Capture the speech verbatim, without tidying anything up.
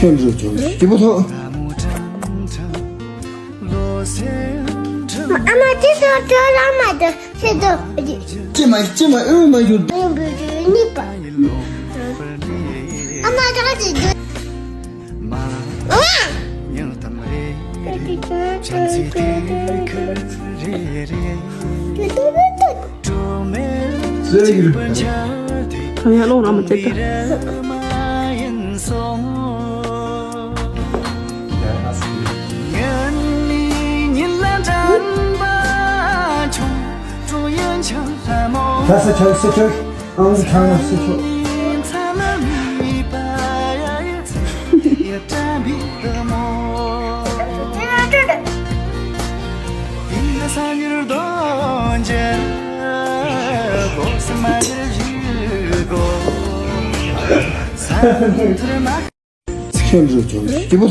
ཁྱོད་ཚོ་ཚོ་སྐྱིད་པོ་ཐོག་ཨ་མ་ཅི་ཟེར་ཁྱོད་ལ་མ་དེ་ཤེས་དོ། ཅི་མ་ཅི་མ་ཨེ་མ་ཡོད། ཡིན་པའི་གཉིས་པ། ཨ་མ་ཅག་ཅི་དོ། ཁ་ཡ་ལོང་ར་མ་ཅེ་ཀ་ད་ས་ཆགས་ས་ཆགས། ཨང་ཁང་སི་ཆོ། ཁྱོད་ཚོ་ཚོ་སྐྱིད་པོ།